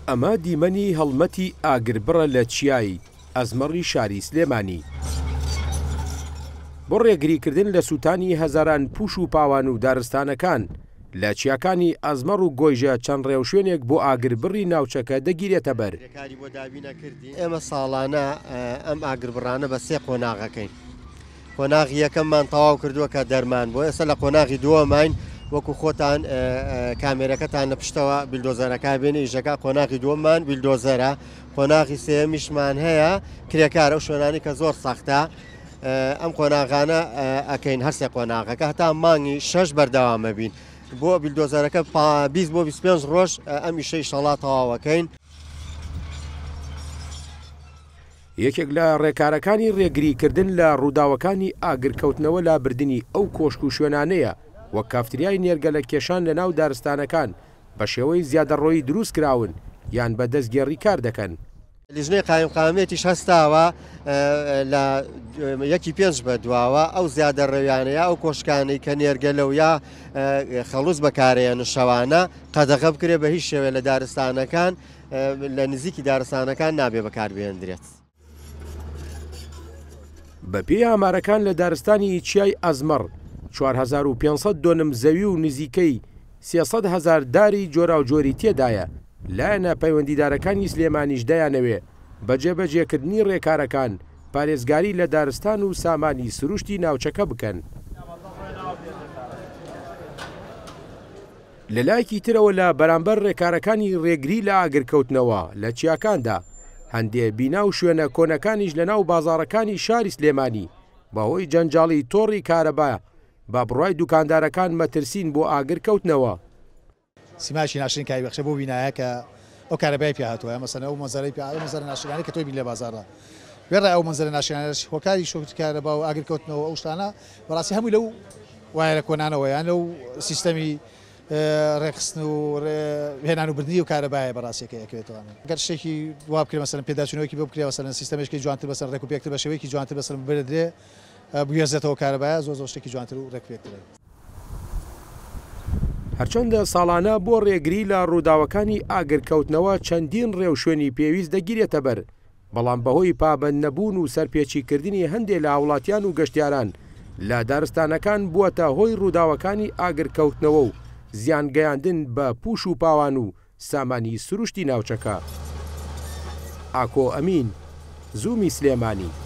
ئەمە دیمەنی هەڵمەتی ئاگربڕە لە چیای ئەزمەڕی شاری سلێمانی. بۆ ڕێگریکردن لە سووتانی هەزاران پوش و پاوان و دارستانەکان لە چیاکانی ئەزمەڕ و گۆیژە چەند ڕێوشوێنێک بۆ ئاگربڕی ناوچەکە دەگیرێتەبەر. ئێمە ساڵانە ئەم ئاگربڕانە بە سێ قۆناغەکەین. قۆناغی یەکەممان تەواو کردووە کە دەرمان بۆ ئێستا لە قۆناغی دووەماین وەکو خۆتان کامێرەکەتان لە پشتەوە بیلدۆزەرەکە بێنی ئیشەکە قۆناغی دووەممان بیلدۆزەرە قۆناغی سێمیشمان هەیە کرێکار ئەو شوێنانی کە زۆر سەختە ئەم قۆناغانە ئەەکەین هەرسێ قۆناغەکە هەتا مانگی شەش بەردەوامە بین بۆ بیلدۆزەرەکە 20 بۆ 25 ڕۆژ ئەم ئیشەی شەڵا تەواوەکەین. یەکێک لە ڕێکارەکانی ڕێگریکردن لە ڕووداوەکانی ئاگرکەوتنەوە لابردنی ئەو کۆشک و شوێنانەیە وەک کافتریای نێرگەلە کێشان لەناو دارستانەکان بە شێوەی زیادەڕۆیی دروست کراون یان بە دەستگێڕی کار دەکەن. لیژنەی قایمقامیەتیش هەستاوە لە یەکی پێنج بە دواوە ئەو زیادەڕەویانە یا ئەو کۆشکانەی کە نێرگەلە و یا خەڵوز بەکارەیەن شەوانە قەدەغە بکرێ بە هیچ شێوێ لە دارستانەکان لە نزیکی دارستانەکان نابێ بەکاربهێندرێت. بەپێی ئامارەکان لە دارستانی چیای ئەزمەڕ 4500 دۆنم زەوی و نزیکەی 300 هەزار داری جۆراوجۆری تێدایە، لایەنە پەیوەندیدارەکانی سلێمانیش دەیانەوێ بە جێبەجێکردنی رێکارەکان پارێزگاری لە دارستان و سامانی سروشتی ناوچەکە بکەن. لەلایەکی ترەوە لە بەرامبەر رێکارەکانی رێگری لە ئاگرکەوتنەوە لە چیاکاندا، هەندێ بینا و شوێنە کۆنەکانیش لەناو بازاڕەکانی شاری سلێمانی بەهۆی جەنجاڵی تۆڕی کارەبا بە بڕوای دوکاندارەکان مەترسین بۆ ئاگرکەوتنەوە. سیمایەکی ناشرین کاری بەخشە بۆ بینایە کە ئەو کارەبای پێ هاتووە مەسەلەن ئەو مەنزەرەی پێ ئەو مەنزەرە ناشرینانەی کە تۆی بینی لە بازاڕدا وێڕای ئەو مەنزەرە ناشرینانەش هۆکاری شۆکی کارەبا و ئاگر کەوتنەوە ئەو شتانە بەڕاستی هەمووی لەو وایەرە کۆنانەوە یان لەو سیستەمی ڕێکخستن و هێنان و بردنی و کارەبایە بەڕاستیەکەی ئەکەوێتەوە گەر شتێکی وا بکرێ مەسەلەن پێداچوونەوەیەکی بۆ بکرێ مەسەلەن سیستەمێکی جوانتر بەسەر ڕێک و پێکتر بە شێوەیەکی جوانتر بەسەر ببردرێ بگوێزێتەوە کارەبایە زۆر زۆر شتێکی جوانتر و ڕێک و پێکترە. هەرچەندە ساڵانە بۆ ڕێگری لە ڕووداوەکانی ئاگرکەوتنەوە چەندین ڕێوشوێنی پێویست دەگیرێتەبەر، بەڵام بەهۆی پابەندنەبوون و سەرپێچیکردنی هەندێ لە هاوڵاتیان و گەشتیاران لە دارستانەکان بووەتە هۆی ڕووداوەکانی ئاگرکەوتنەوە و زیانگەیاندن بە پووش و پاوان و سامانی سروشتی ناوچەکە. ئاکۆ ئەمین، زوومی سلێمانی.